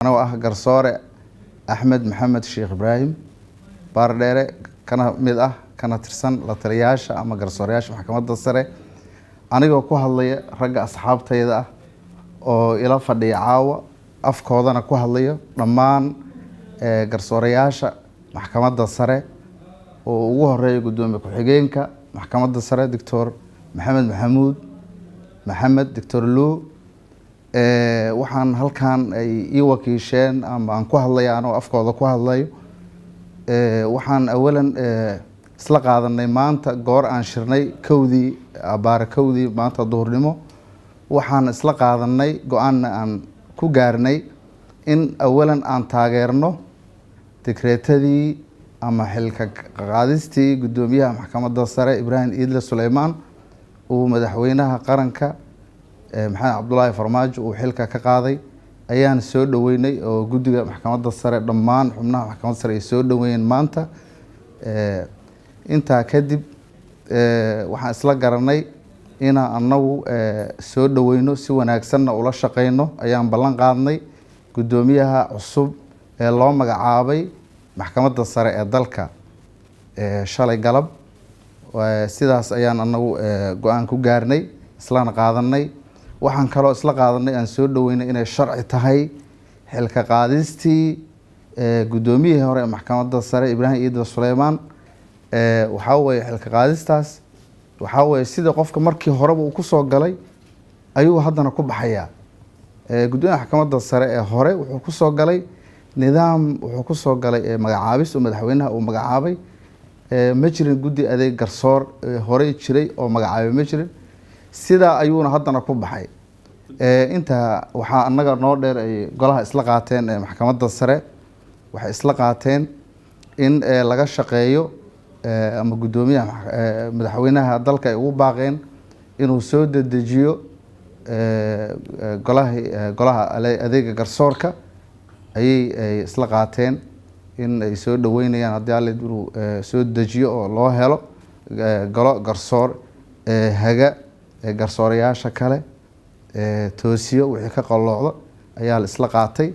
Anagoo ah garsoore Axmed Maxamed Sheekh Ibraahim Baardheere, kana mid ah kana tirsan la taliyayaasha ama garsooreyaasha Maxkamadda Sare, anigoo ku hadlaya ragga asxaabtayda ah oo ila fadhiya caawa, afkoodana ku hadlayo dhammaan garsooreyaasha Maxkamadda Sare oo ugu horeeya guddoomiye ku-xigeenka Maxkamadda Sare, Doctor Maxamed Maxamuud Maxamed, Doctor Luu, waxaan halkan ay ii wakiisheen ama aan ku hadlaya anoo afkooda ku hadlayo. Waxaan awalan isla qaadanay maanta goor aan shirnay 1dii abaare 1dii maanta duhurnimo, waxaan isla qaadanay go-aanna aan ku gaarnay in awalan aan taageerno digreetadii ama xilka qaadistii guddoomiyaha Maxkamadda Sare Ibraahim Iidle Suleymaan uu madaxweynaha qaranka Maxamed Cabdulaahi Farmaajo uu xilka ka qaaday ayaan soo dhaweynay, oo guddiga Maxkamadda Sare dhammaan xubnaha Maxkamadda Sare ay soo dhaweeyeen maanta. Intaa kadib waxaan isla garanay inaan anagu soo dhaweyno, si wanaagsanna ula shaqeyno ayaan ballan qaadnay guddoomiyaha cusub ee loo magacaabay Maxkamadda Sare ee dalka shalay galab. Sidaas ayaan anagu go-aan ku gaarnay, islana qaadanay. Waxaan kaloo isla qaadanay aan soo dhaweynay inay sharci tahay xilka qaadistii guddoomiyihii hore ee Maxkamadda Sare Ibraahim Iidle Suleymaan. Waxaa weeye xilka qaadistaas waxaa weeye sida qofka markii horeba uu kusoo galay ayuu haddana ku baxayaa. Guddoomiyaha Maxkamadda Sare ee hore wuxuu kusoo galay nidaam, wuxuu kusoo galay magacaabis oo madaxweynaha uu magacaabay. Ma jirin guddi adeeg garsoor horey jiray oo magacaabay, ma jirin. Sidaa ayuuna haddana ku baxay. Intaa waxaa annaga noo dheer ay golaha isla qaateen Maxkamadda Sare, waxay isla qaateen in laga shaqeeyo ama guddoomiyaha madaxweynaha dalka ay ugu baaqeen inuu soo dedejiyo golaha golaha adeega garsoorka ayay ay isla qaateen in ay soo dhaweynayaan haddii Alle inuu soo dejiyo oo loo helo golo garsoor haga garsoorayaasha kale, toosiyo wixii ka qalloocdo ayaa la isla qaatay.